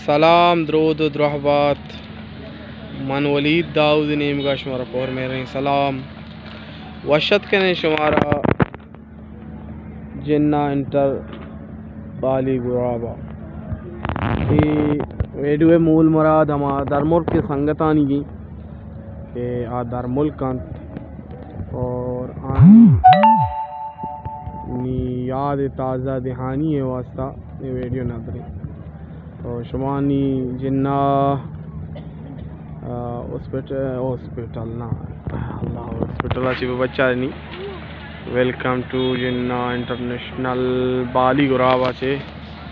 سلام، درود و درہبات۔ من ولید داؤد نیمگا شمارا پر مہریں سلام۔ وش اتک کنیں شمارا جناح انٹر بالی گرابا۔ اے ویڈیو مول مراد ہما درملک کے سنگتانی گی کہ آ درملک انت اور آنی یاد تازہ دہانی واسطہ اے ویڈیو ندریں۔ تو شما نی جناح، آ، ہاسپٹل، ہاسپٹل نا، اللہ، ہاسپٹل چی بچا نی۔ ویلکم ٹو جناح انٹرنیشنل بالی گرابا چے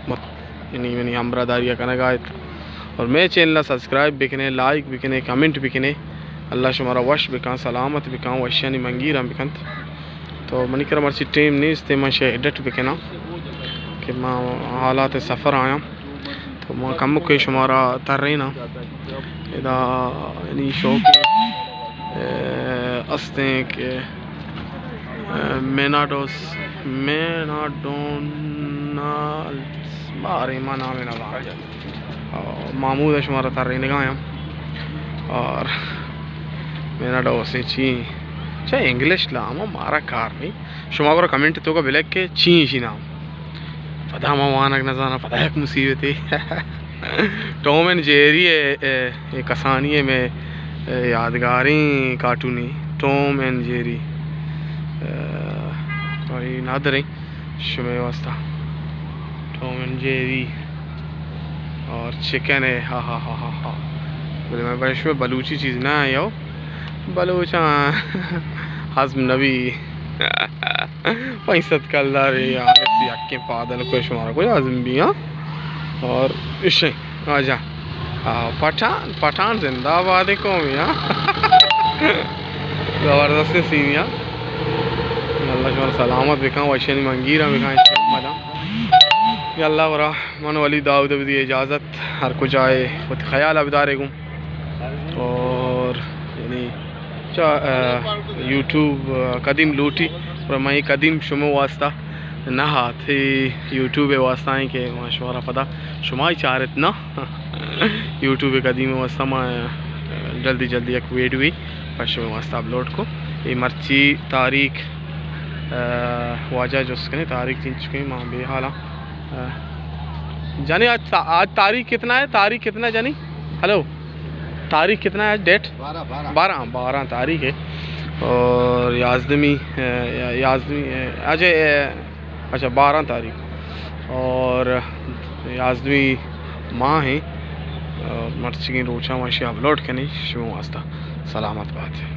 مت-، یعنی منی ہمراہداری کنگا ات۔ اور مئے چینل سبسکرائب بکنے، لائک بکنے، کمنٹ بکنے۔ اللہ شمارا وش بکن، سلامت بکن، وشیانی منگیران بکنت۔ تو منی کرا مرچی ٹیم نیست، من شے ایڈٹ بکناں کہ ما حالات سفر آیاں۔ تو ما کمکے شمارا تریناں۔ ادا یعنی شوق، اے، استیں کہ، اے، میناڈوس، میناڈونالڈس، بارے ما نام نہ زاناں۔ اور محمود شمارا ترینگا آیاں۔ اور میناڈوس چی؟ چہ انگلش لا، ہما مارا کار نہیں۔ شما برو کمنٹ توکا بلک کہ چی ایشی نام۔ پدا ما وانگ نہ زاناں، پدا یک مصیبتے۔ ٹام اینڈ جیری اے، اے، اے کسانی اے مئے، اے، یادگاریں کارٹونی، ٹام اینڈ جیری۔ اے، بھائی نادریں شمے واسطہ۔ ٹام اینڈ جیری اور چکن اے، ہا ہا ہا ہا ہا۔ بلے میں بلے شمے بلوچی چیز نہ آیو۔ بلوچاں ہضم نبی۔ پنچ سد کلدار یار، یکیں پادل کو شمارا کوئی ہضم بی، ہاں۔ اور اشیں، آجا۔ آ، پٹھان، پٹھان زندہ باد قومی، ہاں۔ زبردست سین، ہاں۔ اللہ شمارا سلامت بکن، وشیانی منگیرا بکن، مدام۔ یا اللہ ورا، من ولید داؤد بدی اجازت، ہر کجائے وتی خیال بدارے گوں۔ اور یعنی چا، آ، یوٹیوب، آ، قدیم لوٹی، پر میں قدیم شما واسطہ نہ ہات، اے یوٹیوب واسطہ ہیں کہ ما شمارا پدا شما ہی چارت نا۔ یوٹیوب قدیم واسطہ ما، آ، جلدی جلدی یک ویڈیو پر شما واسطہ اپلوڈ کو۔ اے مرچی تاریخ، آ، واجہ جس کنے تاریخ چنچکے ما بے حالا۔ آ، جانی آج تا-، آج تاریخ کتنا ہے؟ تاریخ کتنا جانی؟ ہلو، تاریخ کتنا ہے آج؟ ڈیٹ؟ بارہ، بارہ۔ بارہ، بارہ تاریخ ہے۔ اور یازدہمی، اے، یا-، یازدہمی، اے، آج، اے، اچھا، بارہ تاریخ اور یازدہمی ماہ ہیں۔ اور مرچگیں روچاں ما اشی اپلوڈ کنی، شما واسطہ سلامت بات۔